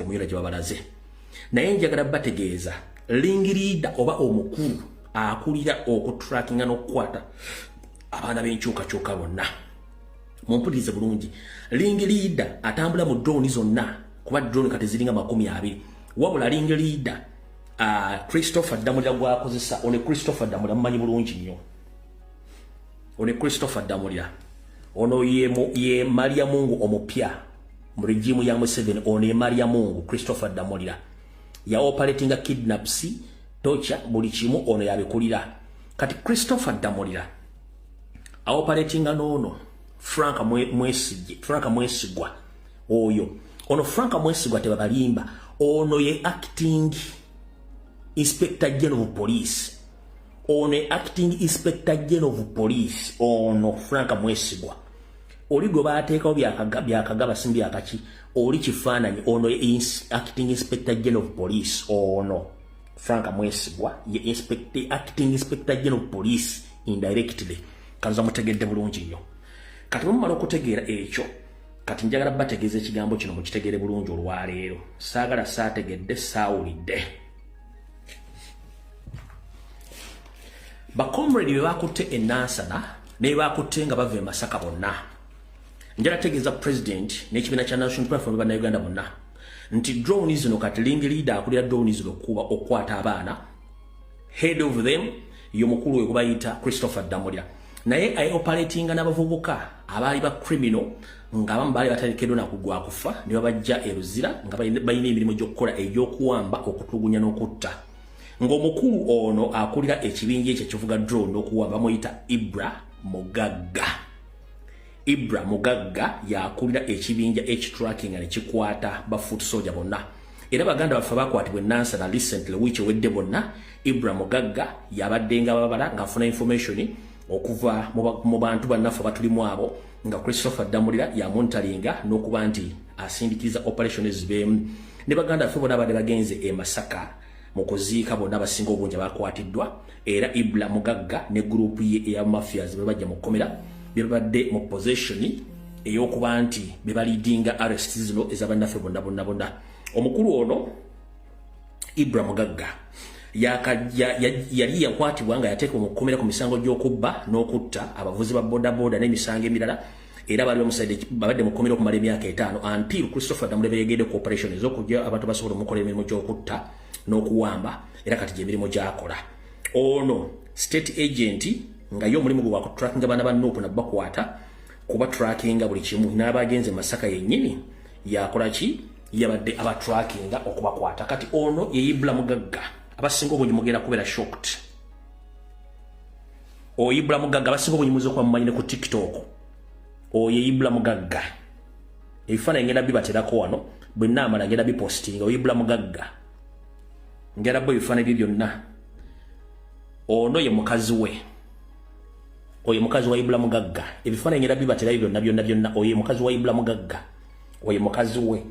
Omuyira gye babalaze, naye njagala bategeeza ring leader oba omukulu akulira okutrackinga n'okukwata abaana b'enkyukakyuka bonna. Mumpulirize bulungi, ring leader atambula mu drone zonna, kuba drone kati ziringa 20. Wabula ring leader Christopher Damulira gwakozesa ono. Christopher Damulira mumanyi bulungi nnyo. Ono Christopher Damulira ono ye Maria Mungu omupya mu regime ya Museveni. Ono ye Maria Mungu. Christopher Damulira ya operatinga kidnaps, torture, buli kimu ono yabikulira. Kati Christopher Damulira aoperatinga n'ono Frank Mwesigye, Frank Mwesigwa oyo. Ono Frank Mwesigwa tebabalimba, ono ye acting inspector general of police. Ono ye acting inspector general of police. Ono Frank Mwesigwa oli gwe bateekawo byakagaba si byakaki, oli kifaananyi. Ono ye acting inspector general of police. Ono Frank Mwesigwa ye acting inspector general of police indirectly. Kanza mutegedde bulungi nnyo. Kati bwemumala okutegeera ekyo, kati njagala bategeeza ekigambo kino mukitegeere bulungi olwaleero. Saagala saategedde, saawulidde. Bacomrade be bakutte enansana ne bakutte nga bava e Masaka bonna, njala tegeeza president n'ekibiina kya National Platform, bannayuganda bonna, nti drone zino kati ring leader akulira drone zino okuba okukwata abaana, head of them ye mukulu we kubayita Christopher Damulira, naye aoperatinga n'abavubuka abaali ba criminal nga abamu baali baterekeddwa nakugwa kufa ne babajja e Luzira nga balina emirimu gy'okukola egy'okuwamba, okutulugunya n'okutta, ng'omukulu ono akulira ekibinja ekyo ekivuga drone n'okuwamba bamuyita Ibra Mugagga. Ibra Mugagga yakulira ekibinja ekitrackinga ne kikwata ba foot soldier bonna. Era baganda baffe bakwatibwa enansana recently, wiiki ewedde, bonna Ibra Mugagga yabadde nga babala ng'afuna information okuva mu bantu bannaffe batulimu abo, nga Christopher Damulira yamonitoringa n'okuba nti asindikiriza operation ezibeemu. Ne baganda baffe bonna abadde bagenze e Masaka mu kuziika bonna abasinga obungi abakwatiddwa, era Ibra Mugagga ne gurupu ye eya mafias be bajja mu kkomera bye babadde mu position ey'okuba nti be baleadinga arrest zino ez'abannaffe bonna bonna bonna. Omukulu ono Ibra Mugagga yali yakwatibwa nga yateekebwa mu kkomera ku misango gy'okubba n'okutta abavuzi ba bodaboda n'emisango emirala, era baali bamusaidde babadde mu kkomera okumala emyaka 5 until Christopher Damulira yegedde ku operation ez'okujja abantu basobola omukola emirimu gy'okutta n'okuwamba, era kati gyemirimu gy'akola. Ono state agent nga ye omulimu gwe wakutrackinga baana ba NUP nabakwata, kuba trackinga buli kimu, n'abagenze Masaka yennyini yakola ki, yabadde abatrackinga okubakwata. Kati ono ye Ibra Mugagga. Abasinga obungi mugenda kubeera shocked. Oyo Ibra Mugagga abasinga obungi muze okuba mumanyi ne ku TikTok. Oyo ye Ibra Mugagga. Ebifaananyi ngenda bibaterako wano, bwe naamala ngenda bipostinga. Oyo Ibra Mugagga ngenda bo ebifaananyi bye byonna. Ono ye mukazi we, oyo mukazi wa Ibra Mugagga. Ebifaananyi ngenda bibaterayo byonna byonna byonna. Oyo ye mukazi wa Ibra Mugagga, oyo mukazi we.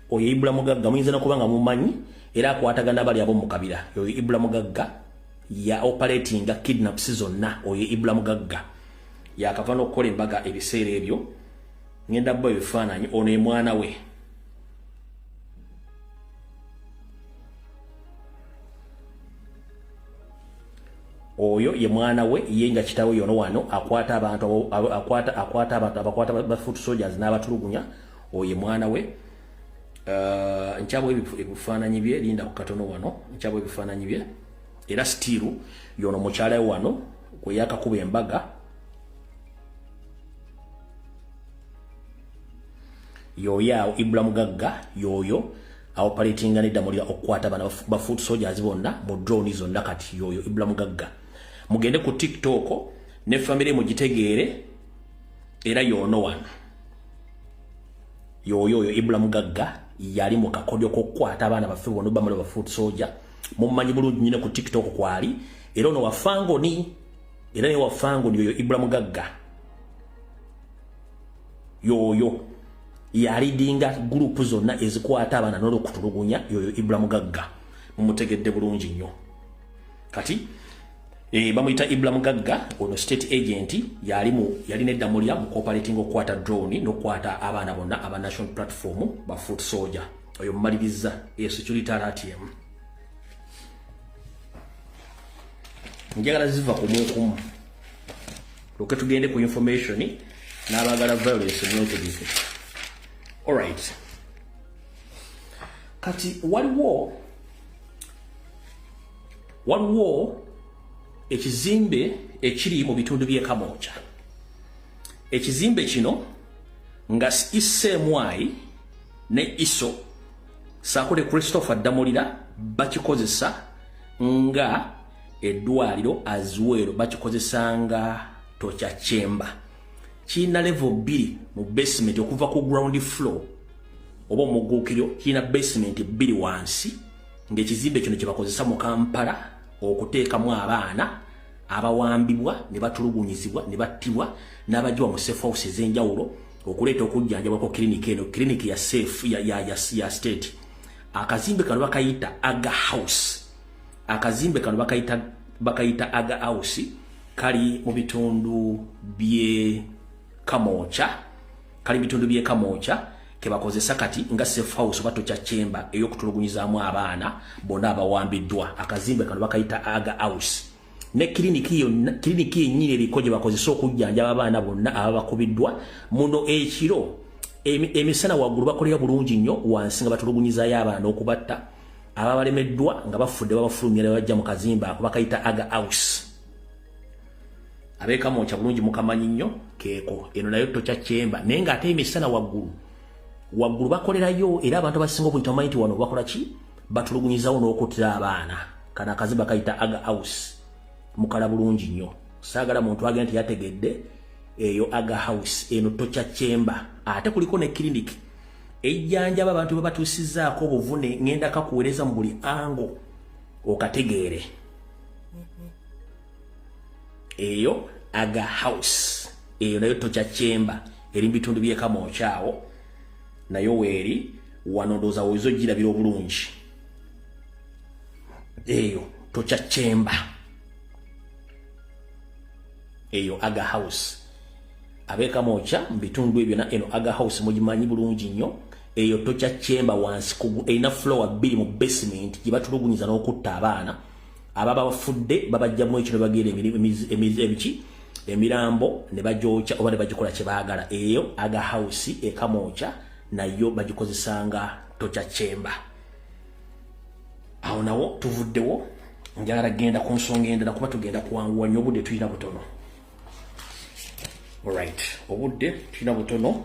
Oyo Ibra Mugagga muyinza nokuba nga mumanyi, era akwatagana bali abo mu kabira. Oyo Ibra Mugagga ya operatinga kidnaps zonna. Oyo Ibra Mugagga yakava n'okukola embaga ebiseera ebyo. Ngenda bo ebifaananyi. Ono ye mwana we. Oyo ye mwana we. Ye nga kitawe yono wano akwata abantu, akwata abantu, abakwata ba foot soldiers n'abatulugunya. Oyo ye mwana we. Nkyabwa ebifaananyi bye, linda ku katono wano, nkyabwa ebifaananyi bye. Era still yono mukyala we wano gwe yakakuba embaga. Yoyo awo Ibra Mugagga yoyo aoperatinga ne Damulira okukwata bana ba foot soldiers bonna mu drone zonna. Kati yoyo Ibra Mugagga, mugende ku TikTok ne family mugitegeere. Era yono wano yoyo oyo Ibra Mugagga yali mu kakodyo k'okukwata abaana baffe bonna bamala ba foot soldier. Mumanyi bulungi nyine ku TikTok kwali. Era ono wafangoni, era ne wafangoni yoyo Ibra Mugagga yoyo yaleadinga group zonna ezikwata abaana n'olwokutulugunya. Yoyo Ibra Mugagga, mumutegedde bulungi nnyo. Kati Bamuyita Ibra Mugagga. Ono state agent, yali mu yali nedda mulya mu cooperating okukwata drone n'okukwata abaana bonna aba National Platform ba foot soldier. Oyo mumaliriza eyo security alert emu. Njagala ziva kumukumu loke tugende ku information n'abagala violence mwetegeke. Alright, kati waliwo ekizimbe ekiri mu bitundu by'e Kamwokya. Ekizimbe kino nga ISMY ne ISO saako ne Christopher Damulira bakikozesa nga eddwaliro, as well bakikozesa nga torture chamber. Kirina level 2 mu basement. Okuva ku ground floor oba omuguukiryo, kirina basement 2 wansi, ng'ekizimbe kino kye bakozesa mu Kampala okuteekamu abaana abawambibwa ne batulugunyizibwa ne battibwa n'abagibwa mu safe house ez'enjawulo okuleeta okujjanjabwa ku kiriniki eno, kiriniki ya safe ya state. Akazimbe kano bakayita Aga House. Akazimbe kano bakayita Aga House, kali mu bitundu by'e Kamwokya, kali mu bitundu by'e Kamwokya, kebakozesa kati nga safe house oba torture chamber ey'okutulugunyizaamu abaana bonna abawambiddwa. Akazimbe kano bakayita Aga House. Ne kiriniki yonna, kiriniki yennyini eriko gye bakozesa okujjanjaba abaana bonna ababakubiddwa muno ekiro. Emisana waggulu bakolera bulungi nnyo, wansi nga batulugunyizaayo abaana okubatta. Ababalemeddwa nga bafudde babafulumya ne bajja mu kazimbe ako bakayita Aga House. Abeekamwokya bulungi mukamanyi nnyo keeko. Eno nayo torture chamber, naye ng'ate emisana waggulu bakolerayo, era abantu abasinga obungi tabamanyi nti wano bakola ki, batulugunyizawo n'okuttira abaana. Kano akazimba kayita Aga House, mukala bulungi nnyo. Saagala muntu agenda nti yategedde eyo Aga House. Eno torture chamber, ate kuliko ne clinic ejjanjaba abantu bwe batuusizzaako obuvune. Ŋŋenda kakuweereza mu buli ango okategeere. Eyo Aga House, eyo nayo torture chamber, eri mu bitundu by'e Kamwokya awo, nayo weeri wano. Ndowooza woiza ogirabira obulungi eyo torture chamber, eyo Aga House. Abeekamwokya mu bitundu ebyo na eno Aga House mugimanyi bulungi nnyo. Eyo torture chamber wansi, erina floor 2 mu basement gye batulugunyiza n'okutta abaana. Ababa bafudde babajjamu ekyo ne bagenda ebiki, emirambo ne bagyokya oba ne bagikola kye baagala. Eyo Aga House ekamwokya nayo bagikozesanga torture chamber. Awo nawo tuvuddewo. Njagala genda ku nsonga endala kuba tugenda kuwanguwa nnyo, obudde tulina butono. Alright, obudde tulina butono.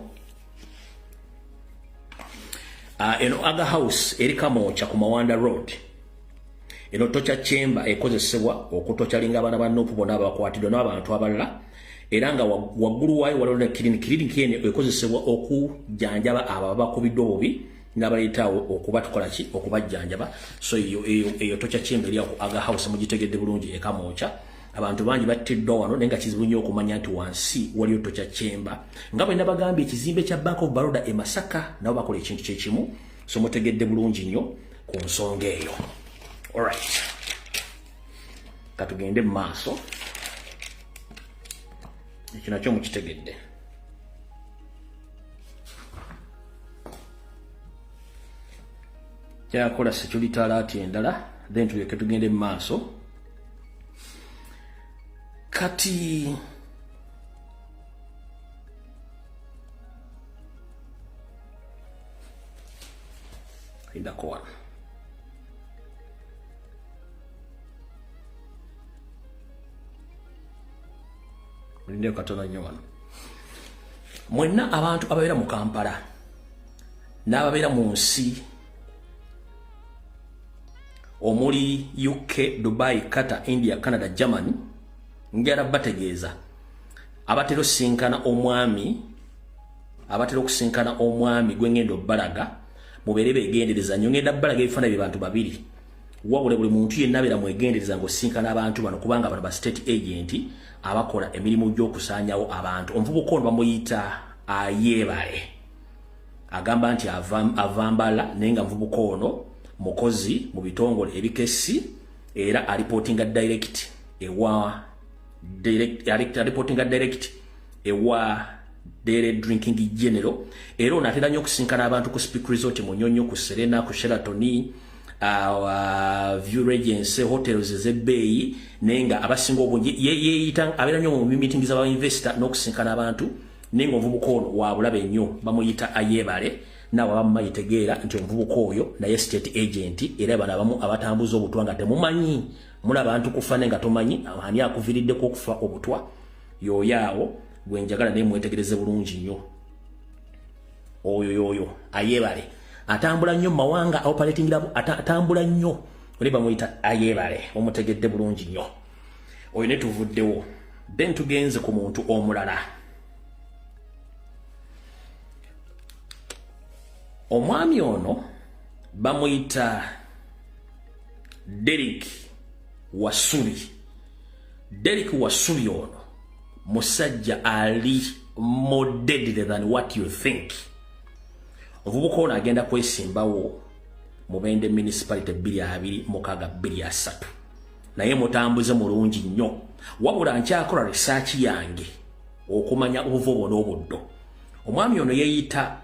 Eno Aga House eri Kamwokya ku Mawanda Road. Eno torture chamber ekozesebwa okutorturinga abaana ba NUP bonna abakwatiddwa n'abantu abalala, era nga waggulu waayo waliwo ne clinic. Clinic eno ekozesebwa okujjanjaba abo abakubiddwa obubi n'abaleetaawo okuba tukola ki, okubajjanjaba. So eyo torture chamber eri ku Aga House, mugitegedde bulungi, ekamwokya. Abantu bangi battiddwa wano, naye nga kizibu nnyo okumanya nti wansi waliyo torture chamber. Nga bwe nabagambye, ekizimbe kya Bank of Baroda e Masaka nabo bakola ekintu kyekimu. So mutegedde bulungi nnyo ku nsonga eyo. Alright, katugende mu maaso. Ekyo nakyo mukitegedde. Kyakola security alert endala, then tuleke tugende mu maaso. Kati lindako wano. Mulindeko katono nnyo wano. Mwenna abantu ababeera mu Kampala n'ababeera mu nsi omuli UK, Dubai, Qatar, India, Canada, Germany, njala bategeeza abatera osinkana omwami, abatera okusinkana omwami gwe ngenda obbalaga, mubeere begendereza nnyo. Ngenda bbalaga ebifaananyi bye bantu babiri, wabula buli muntu yenna abeera mwegendereza ng'osinkana abantu bano, kubanga bano ba state agent abakola emirimu gy'okusaanyawo abantu. Omuvubuka ono bamuyita Ayeebale, agamba nti ava Mbala, naye nga muvubuka ono mukozi mu bitongole ebikessi era alipootinga direct Ewa direct, reportinga direct ewa Daily Drinking General. Era ono atera nnyo okusinkana abantu ku Speke Resort, Munyonyo, ku Serena, ku Sheraton, View Regency hotels ez'ebbeeyi, naye nga abasinga obungi yeeyita abeera nnyo mu meeting z'aba investor n'okusinkana abantu. Naye nga omuvubuka ono wa bulabe nnyo, bamuyita Ayebale. Naawe abamu bayitegeera nti omuvubuka oyo naye state agent. Era bano abamu abatambuza obutwa nga temumanyi, mulaba abantu kufa naye nga tomanyi ani akuviiriddeko okufa obutwa, y'oyo awo gwe njagala. Naye mwetegereze bulungi nnyo, oyo yoyo Ayebale atambula nnyo mu mawanga, operatingira, atambula nnyo. Oli bamuyita Ayebale, omutegedde bulungi nnyo oyo. Ne tuvuddewo, then tugenze ku muntu omulala. Omwami ono bamuyita Derek Wasubi. Derek Wasubi ono musajja ali more deadly than what you think. Omuvubuka ono agenda kwesimbawo Mubende Municipality 2026 230, naye mutambuze mulungi nnyo. Wabula nkyakola research yange okumanya obuvubo n'obuddo. Omwami ono yeeyita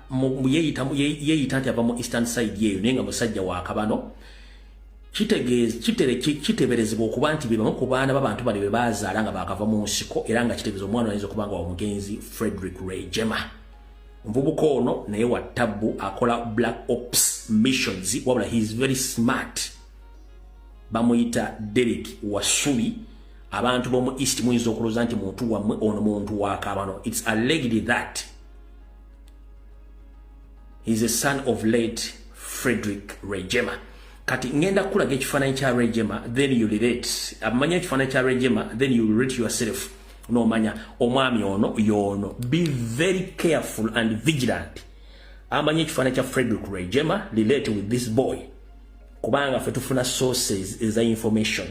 nti ava mu eastern side eyo, naye nga musajja wa Kabano. Kiteeberezebwa okuba nti be bamu ku baana b'abantu bano be baazaala nga baakava mu nsiko, era nga kitegeeza omwana ayinza okuba nga wa mugenzi Frederick Rweyema. Omuvubuka ono naye wa tabbu, akola black ops missions, wabula he is very smart. Bamuyita Derek Wasubi. Abantu b'omu east muyinza okulowooza nti muntu wammwe, ono muntu wa Kabano. It's alleged that he is a son of late Frederick Rweyema. Kati ngenda kulaga ekifaananyi kya Rweyema, then you relate. Amanya ekifaananyi kya Rweyema, then you relate yourself n'omanya omwami ono y'ono. Be very careful and vigilant. Amanya ekifaananyi kya Frederick Rweyema, relate with this boy, kubanga ffe tufuna sources eza information.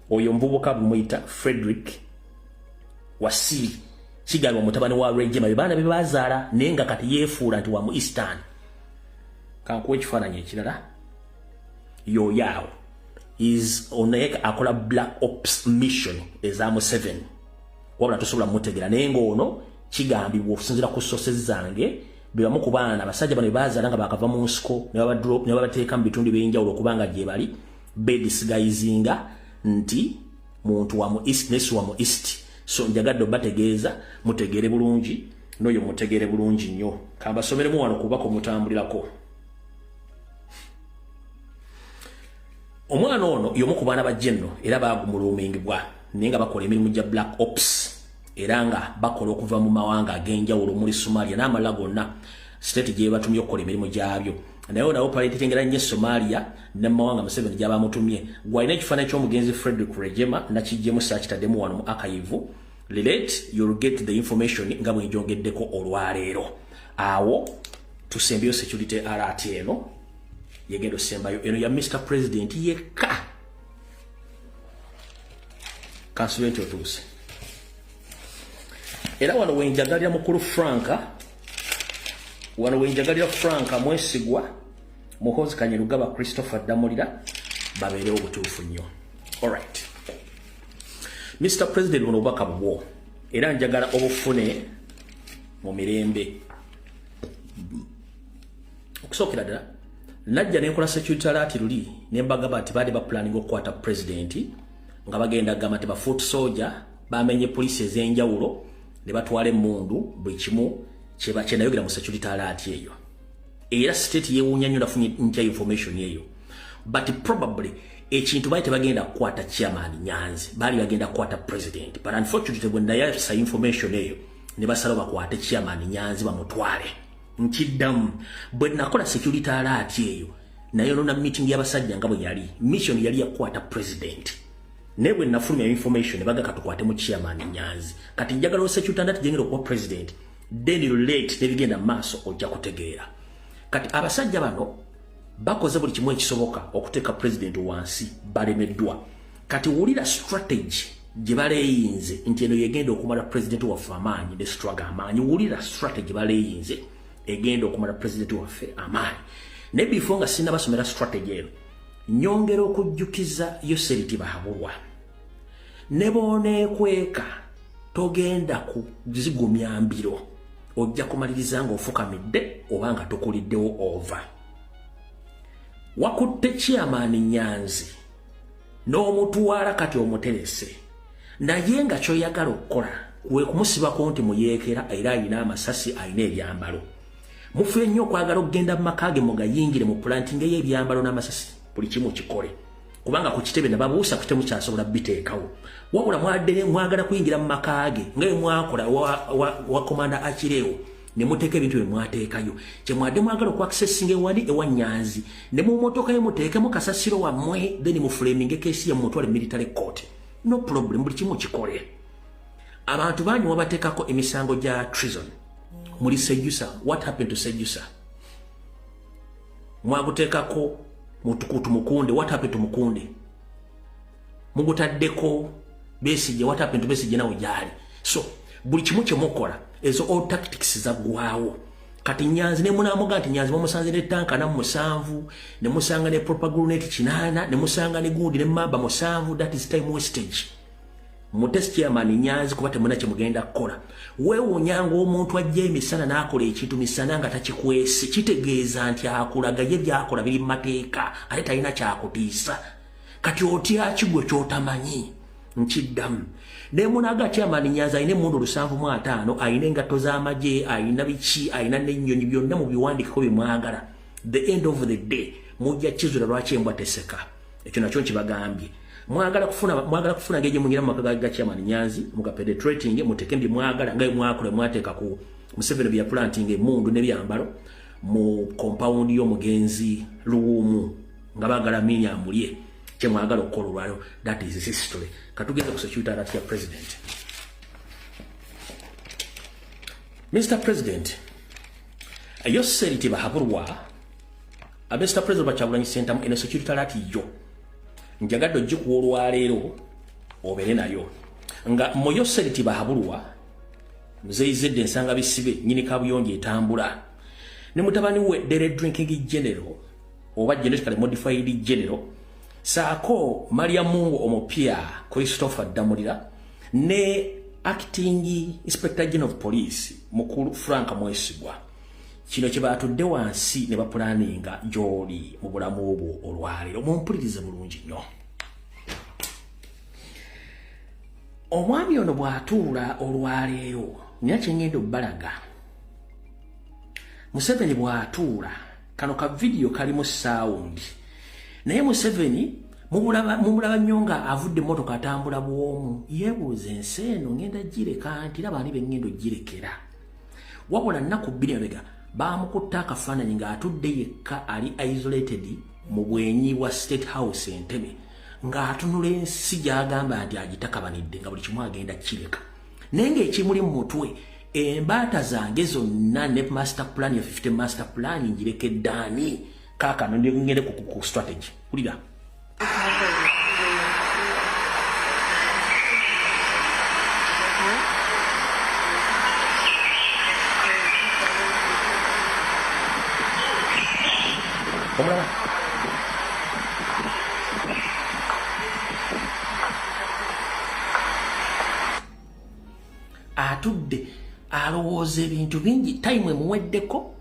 Oyo omuvubuka bumuyita Frederick Wasiri, kigambibwa mutabani wa Rweyema, be baana be bazaala, naye nga kati yeefuula nti wa mu eastern. Kankuwa ekifaananyi ekirala, yoyo awo is onaye akola black ops mission eza Museveni, wabula tosobola mutegera. Naye ng'ono kigambibwa okusinziira ku sources zange be bamu ku baana abasajja bano be bazaala nga bakava mu nsiko, ne babateeka mu bitundu ebyenjawulo okubanga gye bali bedisguisinga nti muntu wa mu east, nesi wa mu east. So njagadde obategeeza mutegeere bulungi, n'oyo mutegeere bulungi nnyo. Kambasomeremu wano kubako mutambulirako. Omwana ono y'omu ku baana ba General, era baagumulumingibwa, naye nga bakola emirimu gya black ops, era nga bakola okuva mu mawanga ag'enjawulo omuli Somalia n'amalala gonna state gye batumye okukola emirimu gyabyo. Naye nawo operatingera nnyo Somalia ne mawanga Museveni gy'abamutumye. Gwalina ekifaananyi ky'omugenzi Frederick Rweyema, nakiggyemu, saakitaddemu wano mu archive. Relate, you'll get the information nga bwe njongeddeko olwaleero. Awo tusembyeyo security alert eno yegenda osembayo, eno ya Mr President yekka. Kansube nti otuuse era wano wenjagalira mukulu Franka, wano wenjagalira Franka Mwesigwa, Muhozi Kanyerugaba, Christopher Damulira babeerewo butuufu nnyo. Alright, Mr President, buno obubaka bubwo era njagala obufune mu mirembe. Okusookera ddala, najja nenkola security alert luli ne mbagamba nti baali bapulaninga okukwata president, nga bagenda gamba nti ba foot soldier bamenye poliisi ez'enjawulo ne batwala emmundu, buli kimu kyenayogera mu security alert eyo. Era state yeewuunya nnyo nafunye ntya information eyo, but probably ekintu baali tebagenda kukwata chairman Nyanzi, baali bagenda kukwata president. But unfortunately bwe nayasa information eyo ne basalawo bakwate chairman Nyanzi bamutwale. Nkiddamu, bwe nakola security alert eyo naye nona meeting y'abasajja nga bwe yali mission yali yakukwata president, naye bwe nafulumya information ne baga katukwate mu chairman Nyanzi. Kati njagala o security alert gyengenda okuwa president, then relate nebigenda mu maaso, ojja kutegeera. Kati abasajja bano bakoze buli kimu ekisoboka okuteeka president wansi, balemeddwa. Kati wulira strategy gye baleeyinze nti eno yegenda okumala president waffe amaanyi ne struggle amaanyi. Wulira strategy baleeyinze egenda okumala president waffe amaanyi. Naye before nga sinnabasomera strategy eno, nyongera okujjukiza Yoseri Tibahabulwa Ne bw'oneekweka togenda kuzigumya mbiro, ojja kumaliriza ng'ofukamidde oba nga tokuliddewo. Ova wakutte Chairman Nyanzi n'omutwala, kati omuterese, naye nga kyoyagala okukola kwe kumusibako nti muyeekera, era alina amasasi, alina ebyambalo. Mufuye nnyo okwagala okugenda mu maka ge mugayingire, mu plantinga ey'ebyambalo n'amasasi, buli kimu kikole, kubanga ku kitebe nababuusa ku kitebe mukyasobola biteekawo. Wabula mwaddere mwagala kuyingira mu maka ge nga bwe mwakola wa Commander Akireewo ne muteeka ebintu bye mwateekayo. Kyemwadde mwagala okwaccessinga ewani ewa Nyanzi ne mu motoka ye muteekemu kasasiro wammwe, then muframinge case ye mutwale military court. No problem, buli kimu kikole. Abantu bangi wabateekako emisango gya treason muli Sejusa. What happened to Sejusa? Mwaguteekako mutukutu Mukunde. What happened to Mukunde? Mugutaddeko Besigye. What happened to Besigye? Nawe gyali. So buli kimu kyemukola, ezo all tactics zaggwawo. Kati Nyanzi ne munamuga nti Nyanzi mumusanze ne tanka na 7, ne musanga ne propaganda 8, ne musanga ne gundi ne mamba 7. That is time wastage. Mutesi Chairman Nyanzi, kuba temuna kyemugenda kukola. Weewuunyanga omuntu ajja emisana n'akola ekintu misana nga takikwese. Kitegeeza nti akulaga ye byakola biri mu mateeka, ate talina kyakutiisa. Kati otya kigwe kyotamanyi? Nkiddamu, ne munaga Chairman Nyanzi alina emmundu 75, alina engatto z'amagye, alina biki, alina n'ennyonyi, byonna mu biwandiikeko bye mwagala. The end of the day mujja kizula lwaki embwa teseka. Ekyo nakyo nkibagambye. Mwagala kufuna ngeri munyira mu maka ga Chairman Nyanzi, muga penetrating, muteke bye mwagala nga mwakola, mwateeka ku Museveni bya planting emundu n'ebyambalo mu compound y'omugenzi Luwumu nga baagala Amini amulye. Kye mwagala okukola olwaliro, that is history. Katugeze ku security alert ya president. Mr President, Yoseri Tibahaburwa, Mr President Bakyagulanyi Ssentamu, eno security alert yo njagadde ogikuwa olwaleero obeere nayo nga Moyoseri Tibahaburwa, Muzeyi ensanga bisibe nyini kabuyonjo etambula, ne mutabani we Dere Drinking General oba genetically modified general, saako Maria Mungu omupya Christopher Damulira ne acting Inspector General of Police mukulu Frank Mwesigwa. Kino kye batudde wansi ne baplanninga gy'oli mu bulamu bwo olwaleero. Mumpulirize bulungi nnyo. Omwami ono bw'atuula olwaleero, nina kyengenda obbalaga. Museveni bw'atuula, kano ka vidiyo kalimu sound, naye Museveni mumulaba nnyo nga avudde emmotoka atambula bw'omu, yeebuuza ensi eno ngenda gireka nti raba ani bengenda ogirekera. Wabula nnaku 2 mabega baamukutta akafaananyi ng'atudde yekka, ali isolated mu bwenyi bwa State House Entebe, ng'atunula ensi gy'agamba nti agitakabanidde, nga buli kimu agenda kireka, naye ng'ekimuli mu mutwe, embaata zange zonna ne master plan ya 50 master plan ngirekedde ani? Kaakano ngende ku strategy. Wulira. Omulaba atudde alowooza ebintu bingi, time emuweddeko,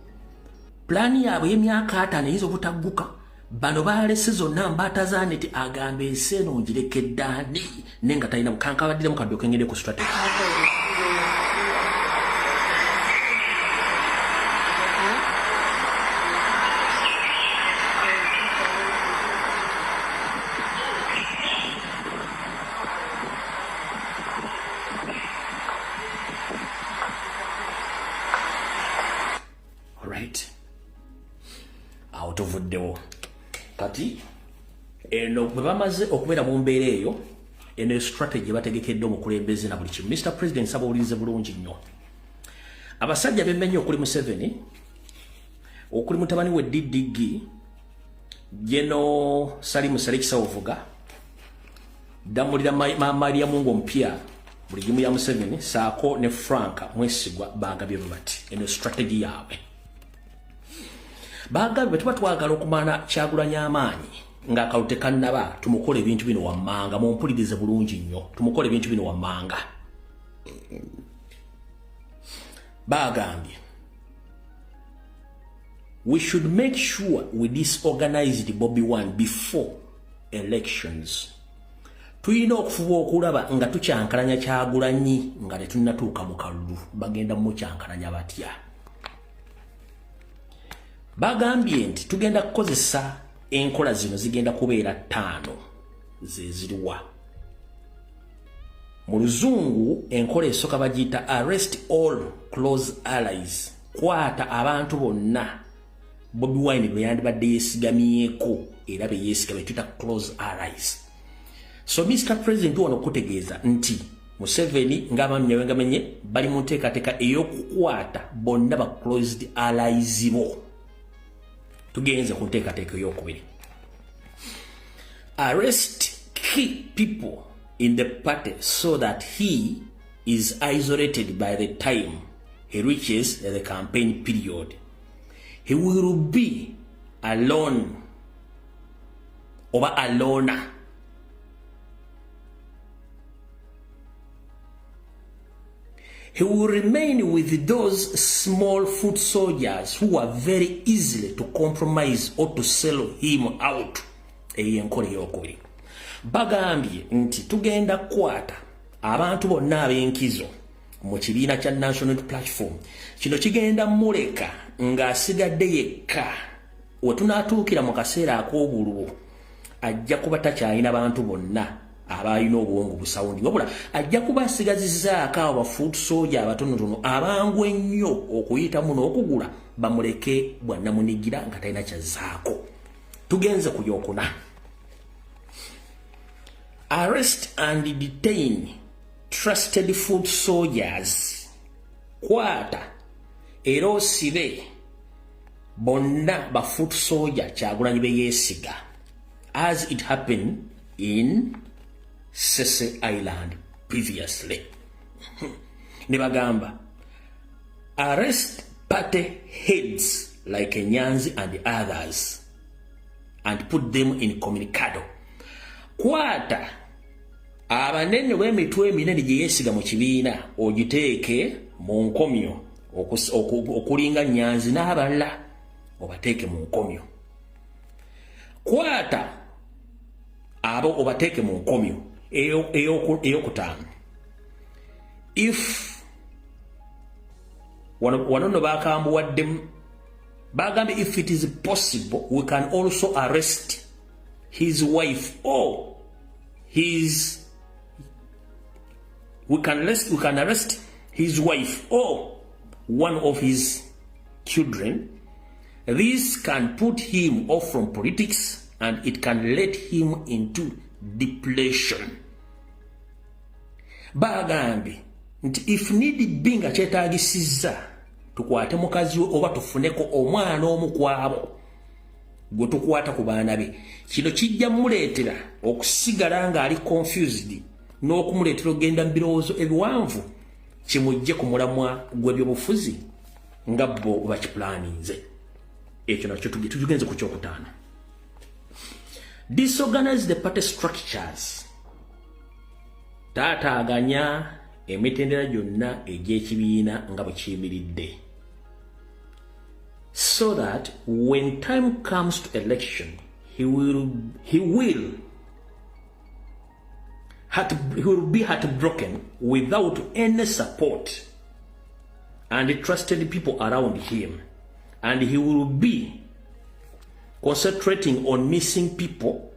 pulaani yaabwe y'emyaka 50 eyinza obutagguka. Bano balese zonna mbaata za neti, agamba ensi eno ngirekedde ani, naye nga talina. Kankabaddiremu kadde ngende ku strategy. Alright, awo tuvuddewo. Kati eno bwe bamaze okubeera mu mbeera eyo, eno strategy bategekedde omukulembeze na buli kimu. Mr President, saba owulirize bulungi nnyo. Abasajja bemmenye okuli Museveni, okuli mutabani we DDG Geno Salimu Saleh Kisawuvuga, Damulira Maria Mungu omupya, buli gimu ya Museveni, saako ne Frank Mwesigwa, bagabye bati eno strategy yaabwe. Bagabye bwe tuba twagala okumala Kyagulanya amaanyi. Ng'akalulu tekannaba, tumukole ebintu bino wammanga. Mumpulirize bulungi nnyo, tumukole ebintu bino wammanga. Bagambye we should make sure we disorganized Bobi Wine before elections. Tulina okufuba okulaba nga tukyankalanya Kyagulanyi nga tetunnatuuka mu kalulu. Bagenda mukyankalanya batya? Bagambye nti tugenda kukozesa enkola zino, zigenda kubeera ttaano. Ze ziriwa? Mu Luzungu, enkola esooka bagiyita "arrest all close allies", kwata abantu bonna Bobi Wine bwe yandibadde yeesigamyeko era be yeesiga, betuyita close allies. So Mr President, wano okutegeeza nti Museveni ng'abaami ngamenye bali mu nteekateeka ey'okukwata bonna ba closed allies bo. Tugenze ku nteekateeka ey'okubiri: arrest key people in the party so that he is isolated by the time he reaches the campaign period. He will be alone oba alona. He will remain with those small foot soldiers who are very easily to compromise or to sell him out. Eyo enkola eyokubiri. Bagambye nti tugenda kukwata abantu bonna ab'enkizo mu kibiina kya National Platform. Kino kigenda muleka ng'asigadde yekka. We tunaatuukira mu kaseera ak'obululu, ajja kuba takyalina bantu bonna abalina obwongo busawundi, wabula ajja kuba asigazizzaako abo ba foot soldier abatonotono abangu ennyo okuyitamu n'okugula, bamuleke bwannamunigira nga talina kyazzaako. Tugenze ku yokuna: arrest and detain trusted foot soldiers, kwata era osibe bonna ba foot soldier Kyagulanyi be yeesiga, as it happened in Sese Island previously. Ne bagamba arrest party heads like Nyanzi and others and put them incommunicado. Kwata abanene b'emitwe eminene gye yeesiga mu kibiina, ogiteeke mu nkomyo, okulinga Nyanzi n'abalala, obateeke mu nkomyo. Kwata abo obateeke mu nkomyo. Eyokutaano, if wano nno bakambuwaddemu, bagambye if it is possible, we can also arrest his wife or his we can arrest his wife or one of his children. This can put him off from politics and it can let him into depression. Bagambye nti if need be, nga kyetaagisizza, tukwate mukazi we oba tufuneko omwana omu kwabo gwe tukwata ku baana be. Kino kijja muleetera okusigala ng'ali confused n'okumuleetera okugenda mu birowoozo ebiwanvu, kimujje ku mulamwa gw'ebyobufuzi nga bo bakipulaninze. Ekyo nakyo tugenze ku kyokutaano: disorganize the party structures, taataaganya emitendera gyonna egy'ekibiina nga bwe kiyimiridde, so that when time comes to election, he will be heartbroken without any support and trusted people around him, and he will be concentrating on missing people.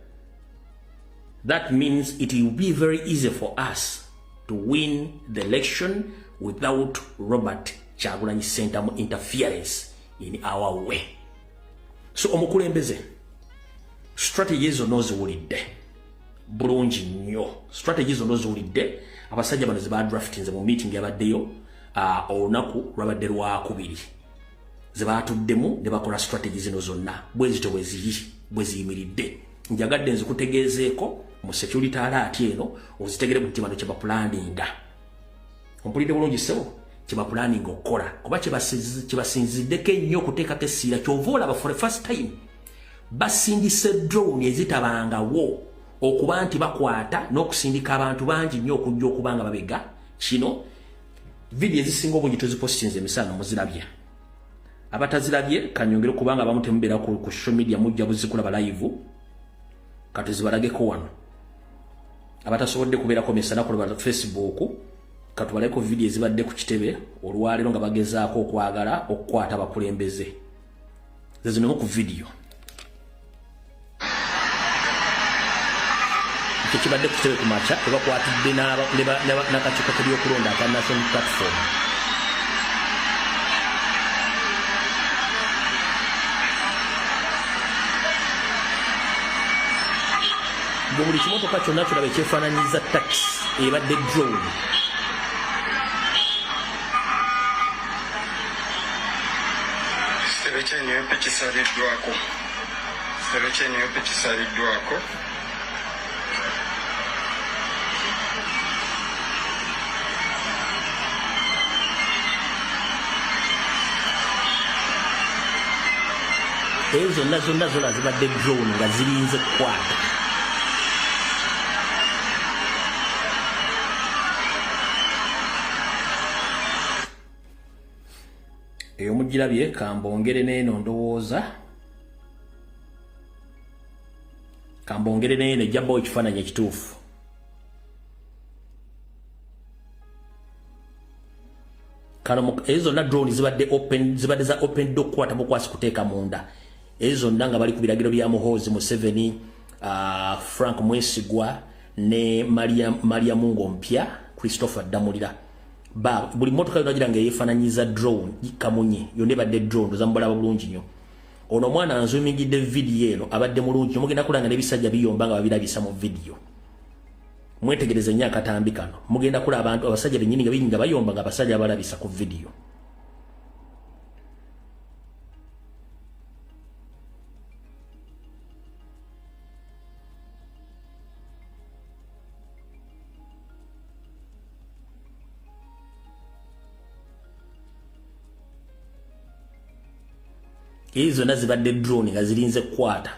That means it will be very easy for us to win the election without Robert Kyagulanyi Ssentamu interference in our way. So omukulembeze, strategy zonna oziwulidde bulungi nnyo. Strategy zonna oziwulidde, abasajja bano ze badraftinze mu meeting yabaddeyo olunaku lwabadde lwakubiri, ze batuddemu ne bakola strategy zino zonna bwe zityo bwe ziri, bwe ziyimiridde. Njagadde nzikutegeezeeko mu security alert eno, ozitegere nti bano kyebapulaninga. Ompulidde bulungi, ssebo? Kyebapulaninga okukola, kuba kyebasinziddeko ennyo okuteekako essiira. Kyova olaba for the first time Basindise drone ezitabangawo okuba nti bakwata n'okusindika abantu bangi nnyo okujja okuba nga babega. Kino video ezisinga obungi tuzipostinze emisana, muzirabye. Abatazirabye kanyongere kubanga abamu temubeera ku social media, mujja buzikulaba live. Katuzibalageko wano. Abatasobodde kubeerako misana kulaba Facebook, katubaleko video ezibadde ku kitebe olwaleero nga bagezaako okwagala okukwata abakulembeze. Zezino ku video. Ekyo kibadde ku kitebe ku makya, tebakwatidde n'akakiiko k'ebyokulonda aka National Platform. Gwe buli kimotoka kyonna kiraba ekyefaananyiza taxi ebadde drone. Ekitebe ky'NUP kisaliddwako. Ekitebe ky'NUP kisaliddwako. Ezo zonna zonna zonna zibadde drone nga zirinze kukwata. Eyo mugirabye, kambongere n'eno, ndowooza kambongere n'eno ejja bbawo ekifaananyi ekituufu. Kano ezo zonna drone zibadde open, zibadde za open door, kukwata bukwasi kuteeka munda. Ezo zonna nga bali ku biragiro bya Muhoozi Museveni, Frank Mwesigwa ne Maria, Maria Mungo mpya Christopher Damulira. Ba buli motoka yonna gira nga yeefaananyiza drone, kamunye yonna ebadde drone, ozambalaba bulungi nnyo. Ono omwana anzumingidde vidiyo eno, abadde mulungi nnyo. Mugenda kulanga n'ebisajja biyomba nga babirabisa mu vidiyo. Mwetegereze nnyo akatambi kano, mugenda kulaba abantu abasajja bennyini nga bingi nga bayomba nga abasajja abalabisa ku vidiyo. Ezo zonna zibadde drone nga zirinze kukwata.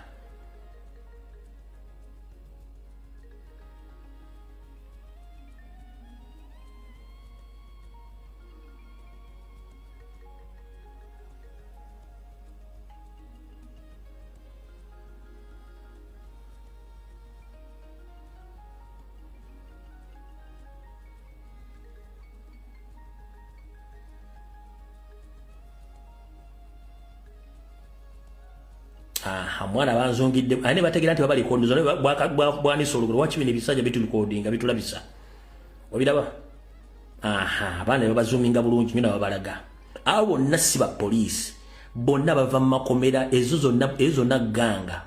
Aha, mwana banzungidde ane bategeera nti baba record zonna bwanisa olugero. Waki bino ebisajja bitulikodinga bitulabisa? Obiraba? Aha, abaana ne babazuminga bulungi nnyo nababalaga. Abo bonna si ba poliisi, bonna bava mu makomera. Ezo zonna, ezo zonna ganga.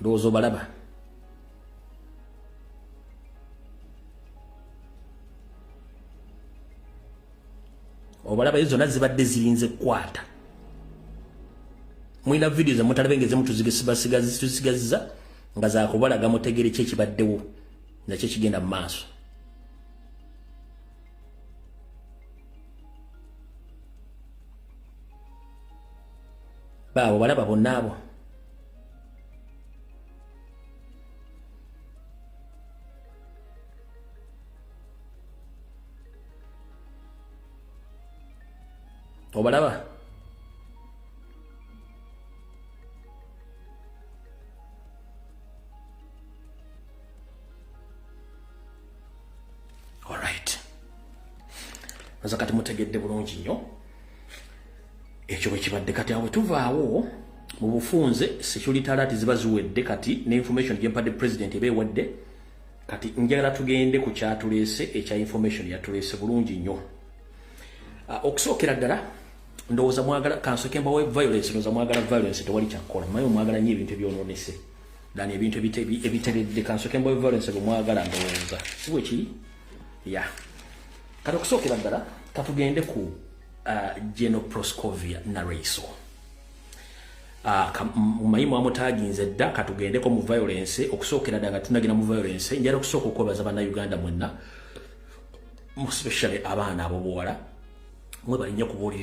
Ndowooza obalaba. Obalaba, ezo zonna zibadde zirinze kukwata. Mulina vidiyo zemutalabe nga ezimu tuzisigaziza nga zakubalaga mutegere ki ekibaddewo nakyo ekigenda mu maaso. Baabo balaba bonna abo. Obalaba. Alright, aza kati mutegedde bulungi nnyo ekyo bwe kibadde. Kati awo tuvaawo mu bufunze, security alert ziba ziwedde. Kati ne information gyempadde president eba ewadde. Kati njagala tugende ku kyatuleese ekya information yatuleese bulungi nnyo. Okusookera ddala ndowooza mwagala kansooke mbawe violence. Ndowooza mwagala violence, tewali kyakkola. Mmanyi mwagala nnyo ebintu ebyonoonese. Than ebintu ebiteredde. Kansooke mbawe violence bwe mwagala, ndowooza si bwe kiri ya. Kati okusookera ddala katugende ku General Proscovia Nalweyiso. Mumanyi mwamutaginze dda. Katugendeko mu violence. Okusookera ddala nga tunagenda mu violence, njala okusooka okwebaza Bannayuganda mwenna, especially abaana abobuwala, mwe balinnya kubuulirira.